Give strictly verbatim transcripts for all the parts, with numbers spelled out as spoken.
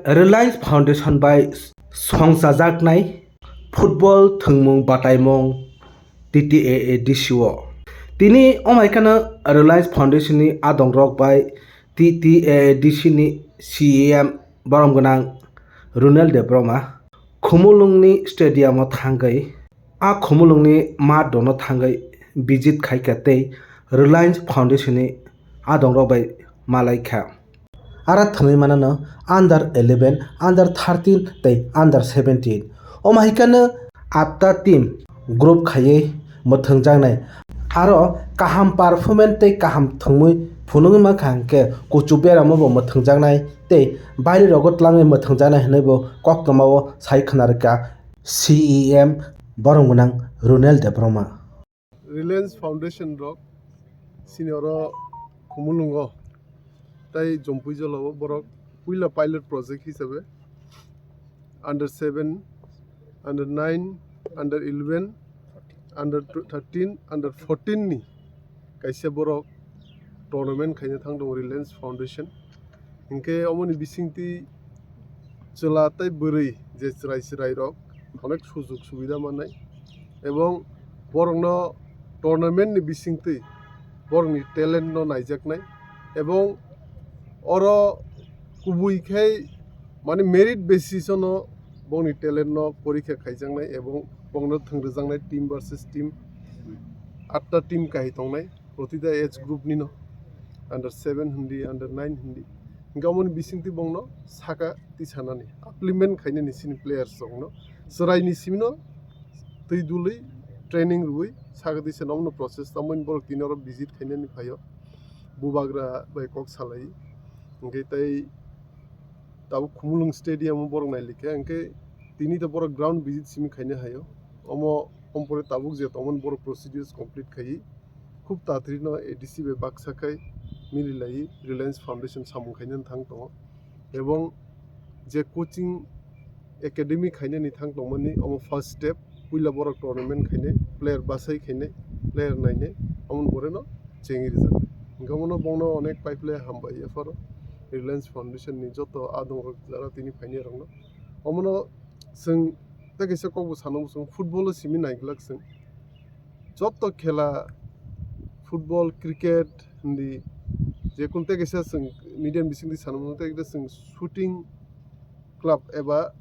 Reliance Foundation bai songchajaknai football thwngmung bataimung T T A A D C o. Tini omaikano Reliance Foundation ni adongrok bai T T A A D C ni C E M borom gwnang Runel Debbarma Khumulwngni stadium o thangwi a Khumulwngni mat dono thangwi visit khaikha tei Reliance Foundation ni adongrok bai malaikha. Ara thwngwi manano under eleven, under thirteen tei under seventeen. Omo hai kheno atta team group khaiwi mwthangjaknai. Aro kaham performance tei kaham thwngwi phunugwi mankha hwnkhe kuchu beramo bo mwthangjaknai tei baire rogo twlangwi mwthangjaknai hwnwi bo koktwmao sai khwnarwkha C E M borom gwnang Runel Debbarma. Reliance Foundation rok sini oro Khumulwngo tei Jompuijolo o borok puila pilot project hisabe under seven, under nine, under eleven, under thirteen, under fourteen ni kaisa borok tournament khaina thang tongo Reliance Foundation. Hinkhe omoni bisingtwi chwla tei bwrwi je chwrai chwrai rok onek sujug subida mannai ebong borokno tournament ni bisingtwi borokni talent no naijaknai ebong oro kubui khai mane merit basis ono bongni talent no porikha khaijaknai ebong bongno thwngrijaknai team versus team atta team kahai tongnai. Protita age group nino under seven hindi, under nine hindi. Hinkhe omoni bisingtwi bongno saka tisanani, upliftment khainani sini players rokno. Chwraini simino twi dului training rwui saka tisana omono process tamoni borok tini oro visit khainani phaio. Bubagra bai kok salai. Hinkhe tei tabuk Khumulwng stadium o borok nailikha. Hinkhe tini to borok ground visit simi khaina haio. Omo ompore tabuk je tongmani borok procedures complete khaiwi. Khub tatrino A D C bai baksa khai mililaiwi Reliance Foundation samung khainani thang tongo. Ebong je coaching academy khainani thang tongmani omo first step, puila borok tournament khainai, player bachai khainai, player nainai, omo boreno chengwi rijak. Hinkhe omono bongno onek paiple hambai yapharo Reliance Foundation ni joto adong rok jara tini phainai rokno. Omono chwng tei kaisa kokbo sana muchung football o simi naiglak chwng. Joto khela football, cricket hindi jekun tei kaisa chwng media bisingtwi sana muchung tei kaisa chwng shooting club eba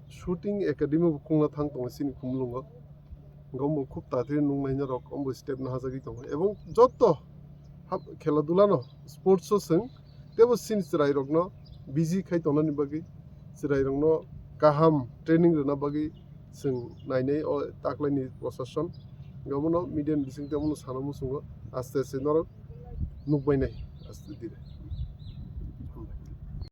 shooting academy bo khungna thang tongo chini Khumulwngo. Gombo khub tatwi nuknaina rok ombo step nahajagwi tongo ebong joto hap-, khela dulano sports o chwng teibo chini chwrairokno busy khai tongnani bagwi, chwrairokno kaham training rwna bagwi chwng nainai o taklaini prosason. Omono media ni bisingtwi omono sana muchungo aste aste norok nukbainai aste dire.